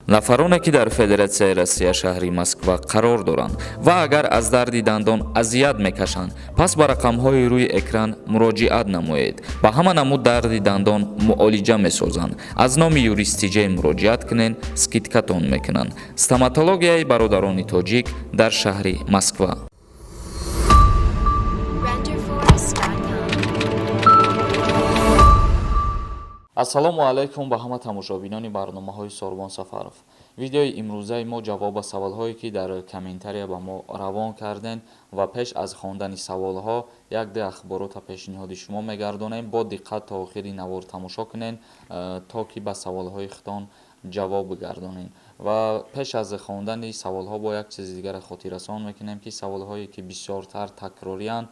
Нафароне, ки дар Федератсияи Россия, шаҳри Москва қарор доранд ва агар аз дарди дандон азият мекашанд, пас ба рақамҳои рӯи экран муроҷиат намоед. Ба ҳама намуд дарди дандон муолиҷа месозанд. Аз номи Юристиҷей муроҷиат кунед, скидка тон мекунанд. Стоматологияи бародарони тоҷик дар шаҳри Москва. Renderforest.com. Ассалому алайкум ба ҳама тамошобинони барномаҳои Сорбон Сафаров. Видеои имрӯзаи мо ҷавоб ба саволҳое, ки дар комментария ба мо равон кардем, ва пеш аз хондани саволҳо як ду ахборота пешниҳоди шумо мегардонем. Бо диққат то охири навор тамошо кунед, то ки ба саволҳои худтон ҷавоб бигардонед. Ва пеш аз хондани саволҳо бо як чизи дигаре хотиррасон мекунем, ки саволҳое, ки бисёртар такрориянд,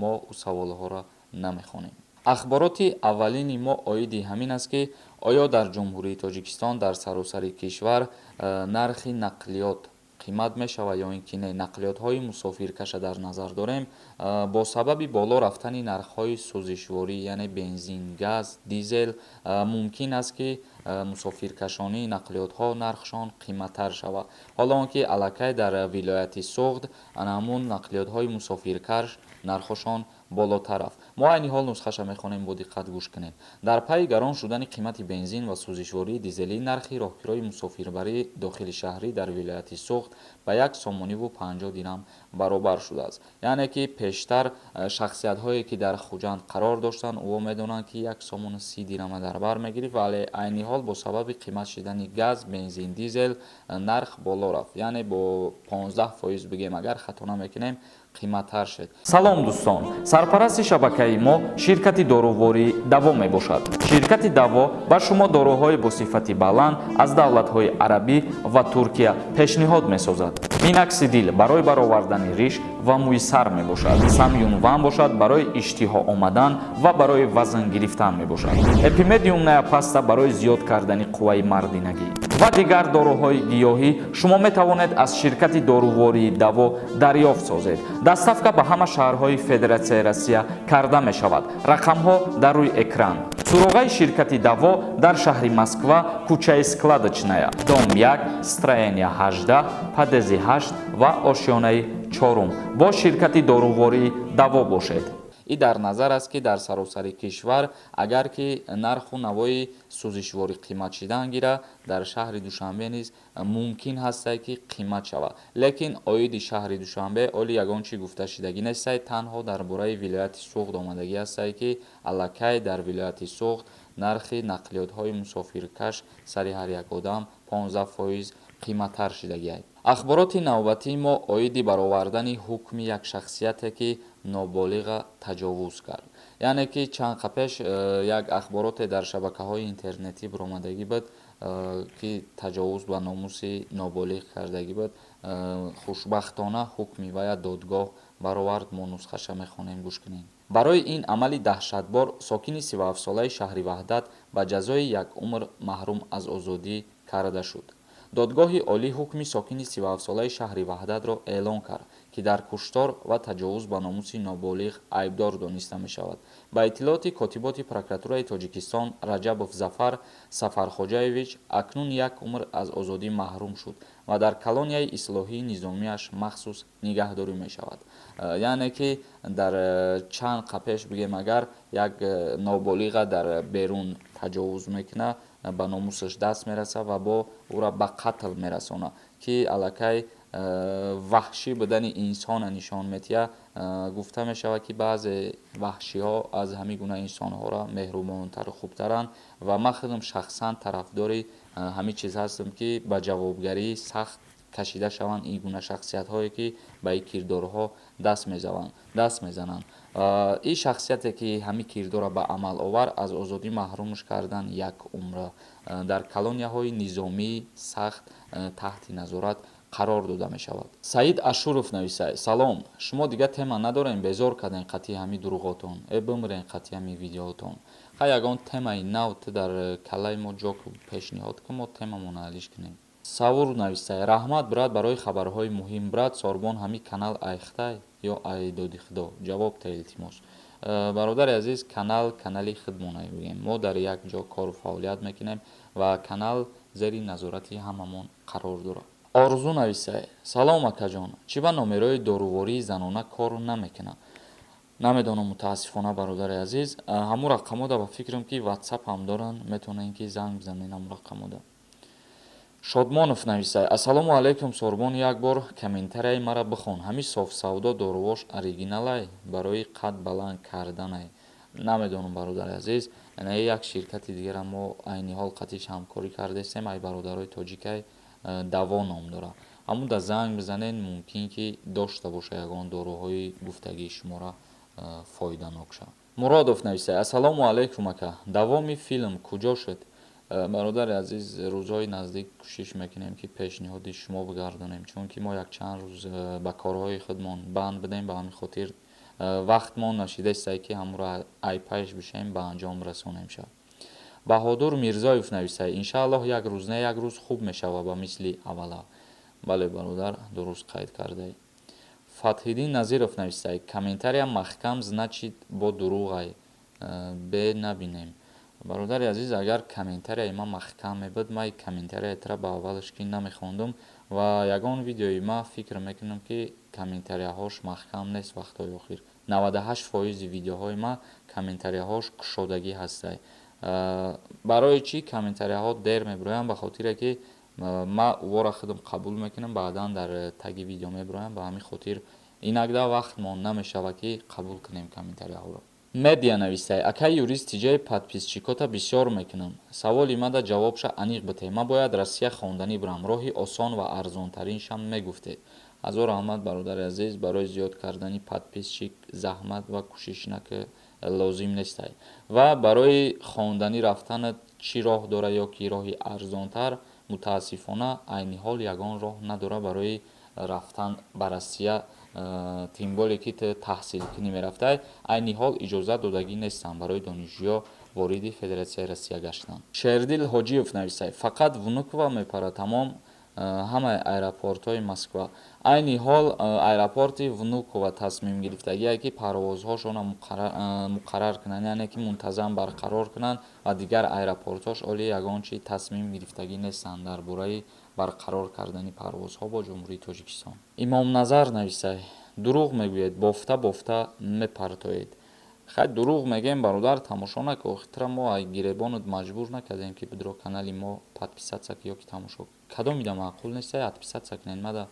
мо ӯ саволҳоро намехонем. Ахбороти аввалини мо оиди ҳамин аст, ки оё дар Ҷумҳурии Тоҷикистон, дар саросари кишвар нархи нақлиёт қимат мешавад ё ин ки не. Нақлиётҳои мусофиркаша дар назар дорем. Бо сабаби боло рафтани нархҳои сӯзишворӣ, яъне бензин, газ, дизел, мумкин аст, ки мусофиркашонии нақлиётҳо нархшон қиматтар шавад. Ҳоло он ки аллакай дар вилояти Суғд ана ҳамун нақлиётҳои мусофиркаш нархҳошон болотар рафт. Мо айни ҳол нусхаша мехонем, бо диққат гӯш кунед. Дар пайи гарон шудани қимати бензин ва сӯзишвории дизелӣ, нархи роҳкирои мусофирбарии дохили шаҳрӣ дар вилояти Суғд ба 1 сомониву 50 дирам баробар шудааст. Яъне ки пештар шахсиятҳое, ки дар Хуҷанд қарор доштанд, ӯ медонанд, ки 1 сомону 30 дирама дар бар мегирифт, вале айни ҳол бо сабаби қимат шидани газ, бензин, дизел нарх боло рафт, яъне бо 15%, бигем, агар хато намекунем, қиматтар шуд. Салом, дӯстон! Сарпарасти шабакаи мо ширкати дорувории Даво мебошад. Ширкати Даво ба шумо доруҳои бо сифати баланд аз давлатҳои арабӣ ва Туркия пешниҳод месозад. Миноксидил барои баровардани риш ва мӯи сар мебошад. Самюнван бошад, барои иштиҳо омадан ва барои вазн гирифтан мебошад. Эпимедиумная паста барои зиёд кардани қувваи мардинагӣ ва дигар доруҳои гиёҳӣ шумо метавонед аз ширкати дорувории Даво дарёфт созед. Доставка ба ҳама шаҳрҳои Федератсияи Россия карда мешавад. Рақамҳо дар рӯи экран. Суроғаи ширкати Даво дар шаҳри Москва, кӯчаи Складочная, дом 1, строение 18, подъезд и 8 ва ошёнаи чорум. Бо ширкати дорувории Даво бошед. И дар назар аст, ки дар саросари кишвар агар ки нарху навои сӯзишворӣ қимат шидан гира, дар шаҳри Душанбе низ мумкин ҳастае, ки қимат шавад. Лекин оиди шаҳри Душанбе оли ягон чӣ гуфта шидагӣ нестае, танҳо дар бораи вилояти Суғд омадагӣ ҳастае, ки аллакай дар вилояти Суғд нархи нақлиётҳои мусофиркаш сари ҳар як одам 15% қиматтар шидагиай. Ахбороти навбатии мо оиди баровардани ҳукми як шахсияте, ки ноболиға таҷовуз кард. Яъне ки чанд қа пеш як ахбороте дар шабакаҳои интернетӣ баромадагӣ буд, ки таҷовуз ба номуси ноболиғ кардагӣ буд. Хушбахтона, ҳукми вая додгоҳ баровард. Мо нусхаша мехонем, гӯш кунем. Барои ин амали даҳшатбор сокини 37-солаи шаҳри Ваҳдат ба ҷазои якумр маҳрум аз озодӣ карда шуд. Додгоҳи олӣ ҳукми сокини 37-солаи шаҳри Ваҳдатро эълон кард, ки дар куштор ва таҷовуз ба номуси ноболиғ айбдор дониста мешавад. Ба иттилооти котиботи прокуратураи Тоҷикистон, Раҷабов Зафар Сафархоҷаевич акнун як умр аз озодӣ маҳрум шуд ва дар колонияи ислоҳии низомиаш махсус нигаҳдорӣ мешавад. Яъне ки дар чанд қа пеш, бигем, агар як ноболиға дар берун таҷовуз мекунад, ба номусаш даст мерасад ва бо ӯра ба қатл мерасонад, ки аллакай ваҳшӣ будани инсона нишон медиҳад. Гуфта мешавад, ки баъзе ваҳшиҳо аз ҳамин гуна инсонҳоро меҳрубонтару хубтаранд. Ва ман худам шахсан тарафдори ҳамин чиз ҳастам, ки ба ҷавобгарии сахт кашида шаванд ин гуна шахсиятҳое, ки ба ин кирдорҳо даст мезананд. Ин шахсияте, ки ҳамин кирдорро ба амал овард, аз озодӣ маҳрумш кардан як умра, дар колонияҳои низомии сахт таҳти назорат қарор дода мешавад. Саид Ашуров нависад: «Салом, шумо дигар тема надорем? Безор кардем қатъи ҳамин дурӯғотон. Э, бимирен қатъи ҳамин видеоотон. Ха, ягон темаи нав ту дар калаи мо ҷо пешниҳод кун, мо темамонро алиш кунем». Савур нависад: «Раҳмат, брат, барои хабарҳои муҳим. Брат Сорбон, ҳамин канал айхтай ё айдоди худо? Ҷавоб та, илтимос». Бародари азиз, канал канали худмона, бигем, мо дар як ҷо кору фаъолият мекунем ва канал Зери назорати ҳамамон қарор дорад. Орзу нависае: «Салом, акаҷон, чӣ ба номерои дорувории занона кор намекунад?» Намедонам, мутаассифона, бародари азиз. Ҳамун рақамода ба фикрам, ки Ватсап ҳам доранд, метавонем, ки занг бизанед ҳамун рақамода. Шодмонов нависад: «Ассалому алайкум, Сорбон, як бор комментарияи мара бихон. Ҳами Софсавдо дорувош оригиналай, барои қад баланд карданай?» Намедонам, бародари азиз. Як ширкати дигара мо айни ҳол қатиш ҳамкорӣ кардастем, ай бародарои тоҷикай, Даво ном дорад. Ҳамун да занг бизанед, мумкин ки дошта боша ягон доруҳои гуфтагии шуморо фоиданок шавад. Муродов нависад: «Ассалому алайкум, ака, давоми филм куҷо шуд?» Бародари азиз, рӯзҳои наздик кӯшиш мекунем, ки пешниҳоди шумо бигардонем, чунки мо якчанд рӯз ба корҳои худмон банд будем. Ба ҳамин хотир вақтмон нашидастае, ки ҳамонро айпайш бишем, ба анҷом расонем шавад. Баҳодур Мирзоев нависад: «Иншааллоҳ, як рӯз не, як рӯз хуб мешавад, ба мисли аввала». Бале, бародар, дуруст қайд кардаӣ. Фатҳиддин Назиров нависад: «Комментария маҳкам, значит, бо дурӯғай бе набинем». Бародари азиз, агар комментарияи ман маҳкам мебуд, ман комментарияи тра ба аввалаш ки намехондум. Ва ягон видеои ман, фикр мекунам, ки комментарияҳош маҳкам нест. Вақтҳои охир 98 фоизи видеоҳои ман комментарияҳош кушодагӣ ҳастай. Барои чӣ комментарияҳо дер мебироянд? Ба хотире ки ман увора худам қабул мекунам, баъдан дар таги видео мебироям. Ба ҳамин хотир инакда вақтмон намешавад, ки қабул кунем комментарияҳоро. Медиа навистай: «Акай юрист, тиҷаи подписчикота бисёр мекунам. Саволи мада ҷавобша аниқ битеҳ. Ман бояд Россия хонданӣ бирам, роҳи осон ва арзонтариншам мегуфтед». Ҳазор раҳмат, бародари азиз. Барои зиёд кардани подписчик заҳмат ва кӯшиш наки лозим нестай. Ва барои хонданӣ рафтанат чӣ роҳ дора ё ки роҳи арзонтар? Мутаассифона, айни ҳол ягон роҳ надора барои рафтан ба Россия, тем более ки ту таҳсилкунӣ мерафтай. Айни ҳол иҷозат додагӣ нестанд барои донишҷӯё вориди Федератсияи Россия гаштан. Шердил Ҳоҷиев нависад: «Фақат Внукова мепарад, тамом, ҳамаи аэропортҳои Москва?» Айни ҳол аэропорти Внукова тасмим гирифтагие, ки парвозҳошонро муқаррар кунанд, яъне ки мунтазам барқарор кунанд, ва дигар аэропортҳош оли ягон чи тасмим гирифтагӣ нестанд дар бораи барқарор кардани парвозҳо бо Ҷумҳурии Тоҷикистон. Имомназар нависад: «Дурӯғ мегӯед, бофта бофта мепартоед». Хай, дурӯғ мегӯем, бародар, тамошо наку. Охитра мо ай гиребонат маҷбур накардем, ки бидро канали мо подписаться ё ки тамошо. Кадомида маъқул нестай, отписаться кунед. Мада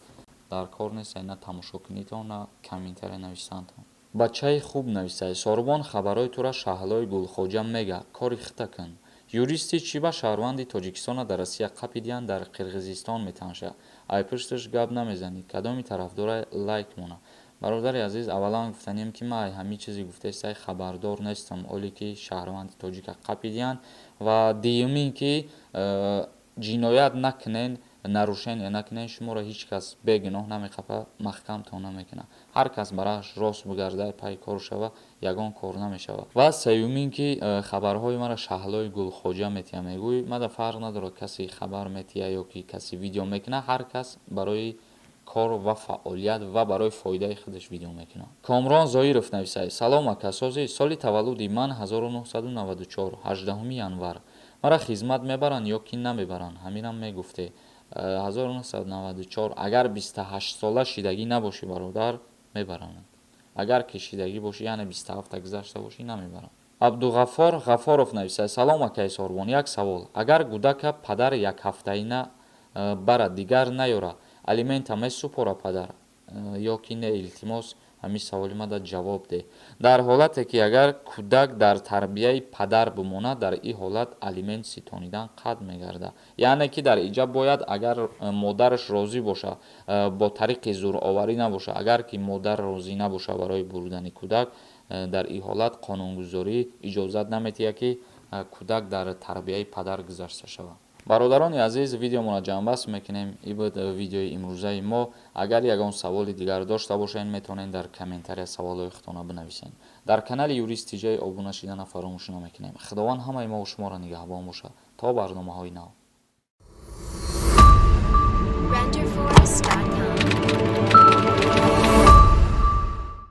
дар кор нестай на тамошо кунитон, на комментария нависантон. Бачаи хуб нависай: «Сорбон, хабарҳои тура Шаҳлои Гулхоҷа мега, кори хита кун». Юристи чӣ ба шаҳрванди Тоҷикистона дар Россия қапидиянд, дар Қирғизистон метанша, ай пушташ гап намезанӣ? Кадоми тарафдора, лайк мона. Бародари азиз, аввалан гуфтанем, ки ман ай ҳамин чизе гуфтаистай хабардор нестам, оле ки шаҳрванди тоҷика қапидиянд. Ва дуюмин ки ҷиноят накунен, нарушение накунен, шуморо ҳеҷ кас бегуноҳ намеқапа, маҳкамтон намекунад. Ҳар кас бараш рост бигарда, пай кор шава, ягон кор намешавад. Ва сеюмин ки хабарҳои маро Шаҳлои Гулхоҷа метиҳа мегӯй, мада фарқ надорад, касе хабар метиҳа ё ки касе видео мекунад. Ҳар кас барои кор ва фаъолият ва барои фоидаи худаш видео мекунад. Комрон Зоиров нависад: «Салом, ака, созӣ? Соли таваллуди ман 1994, 18 январ. Мара хизмат мебаранд ё ки намебаранд? Ҳаминам мегуфте». 1994, агар 28 сола шидагӣ набошӣ, бародар, мебаранд. Агар ки шидагӣ бошӣ, яъне 27 гузашта бошӣ, намебаранд. Абдуғаффор Ғаффоров нависад: «Салом, акаи Сорбон, як савол. Агар кӯдака падар якҳафтаина барад, дигар наёра, алимента месупора падар ё ки не? Илтимос, ҳамин саволи мада ҷавоб деҳ». Дар ҳолате ки агар кӯдак дар тарбияи падар бимонад, дар ин ҳолат алимент ситонидан қатъ мегардад. Яъне ки дар инҷа бояд, агар модараш розӣ боша, бо тариқи зӯроварӣ набоша. Агар ки модар розӣ набоша барои бурдани кӯдак, дар ин ҳолат қонунгузорӣ иҷозат наметиҳад, ки кӯдак дар тарбияи падар гузашта шавад. Бародарони азиз, видеомонро ҷамъбаст мекунем. Ин буд видеои имрӯзаи мо. Агар ягон саволи дигар дошта бошед, метавонед дар комментария саволҳои худтонро бинависед. Дар канали Юрист Тиҷаи обуна шидана фаромӯш намекунем. Худованд ҳамаи мову шуморо нигаҳбон бошад. То барномаҳои нав.